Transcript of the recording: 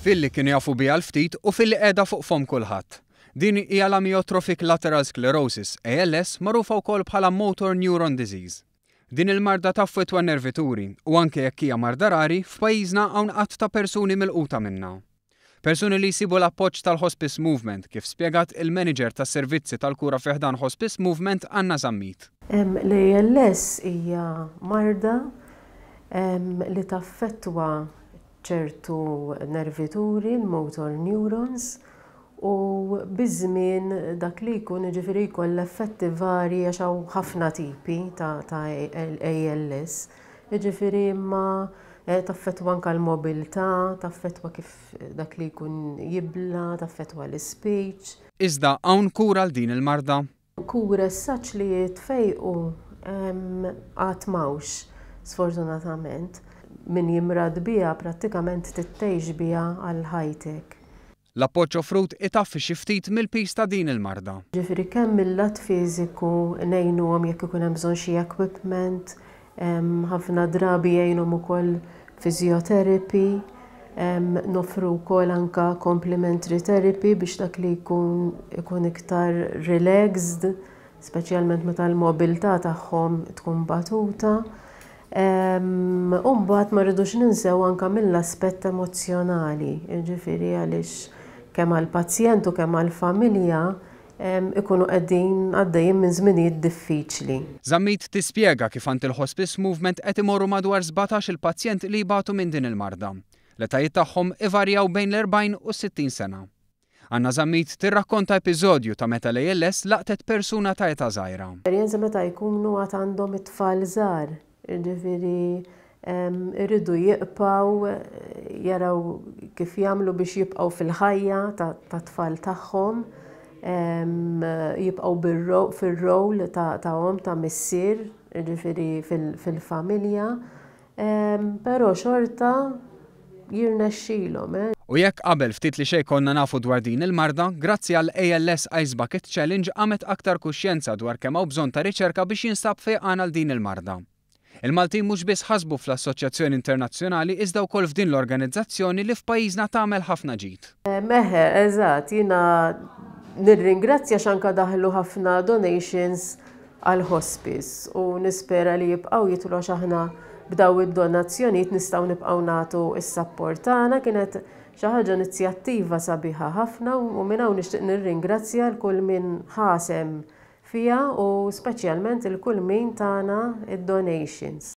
Filli kienu jafu biha l-ftit u filli qiegħda fuq fomm kulħadd. Din hija l-Amyotrophic Lateral Sclerosis, ALS, magħrufa wkoll bħala Motor Neuron Disease. Din il-marda taffettwa n-nervituri u anke jekk hija marda rari, f'pajjiżna hawn għadd ta' persuni milquta minnha. Persuni li jsibu l-appoġġ tal-Hospice Movement, kif spjegat il-Manager tas-Servizzi tal-Kura fi ħdan Hospice Movement Anna Zammit. L-ALS hija marda li taffettwa ċertu nervituri, l-motor neurons, u biż-żmien dak li jkun jiġifieri jkollha effetti varji għax hawn ħafna tipi ta' ALS. Jiġifieri imma taffettwa anke l-mobilità, taffettwa kif dak li jkun jibla', taffettwa l-ispeech. Iżda hawn kura għal din il-marda? Kura as such li jitfejqu għad m'hawnx, sfortunatament. Min jimrad biha prattikament trid tgħix biha għal ħajtek. L-appoġġ offrut itaffi xi ftit mill-piż ta' din il-marda. Ġifieri kemm mil-lat fiżiku ngħinuhom jekk ikun hemm bżonn xi equipment, Ħafna drabi jgħinhom ukoll physiotherapy, noffru wkoll anke complementary therapy biex dak li jkun ikun iktar relaxed, speċjalment meta l-mobilità tagħhom tkun batuta. U mbagħad ma rridux ninsew anke mill-aspett emozzjonali, jiġifieri għaliex kemm għall-pazjent u kemm għall-familja ikunu qegħdin għaddejjin minn żminijiet diffiċli. Zammit tispjega kif għand il-Hospice Movement qed imorru madwar 17-il pazjent li jbatu minn din il-marda. L-etajiet tagħhom ivarjaw bejn l-40 u s-60 sena. Anna Zammit tirrakkonta episodju ta' meta l-ALS laqtet persuna ta' età żgħira. Esperjenza meta jkunu għad għandhom it-tfal żgħar. Jiġifieri iridu jiqbgħu jaraw kif jagħmlu biex jibqgħu fil-ħajja tat-tfal tagħhom, jibqgħu fir-role ta' omm, ta' missier, jiġifieri fil-familja, però xorta jirnexxilhom. U jekk qabel ftit li xejn konna nafu dwar din il-marda, grazzi għal ALS Ice Bucket Challenge qamet aktar kuxjenza dwar kemm hawn bżonn ta' riċerka biex jinstab fejqan għal din il-marda. Il-Maltin mhux biss ħasbu fl-Assoċjazzjoni Internazzjonali iżda wkoll f'din l-organizzazzjoni li f'pajjiżna tagħmel ħafna ġid. Eħe, eżatt, jiena nirringrazzja għax anke daħlu ħafna donations għall-hospice u nispera li jibqgħu jidħlu għax aħna b'daw id-donazzjonijiet nistgħu nibqgħu nagħtu s-sapport tagħna. Kienet xi ħaġa inizjattiva sabiħa ħafna u minn hawn nixtieq nirringrazzja l kull min ħa sehem fiha u speċjalment il kull min tana d-donations.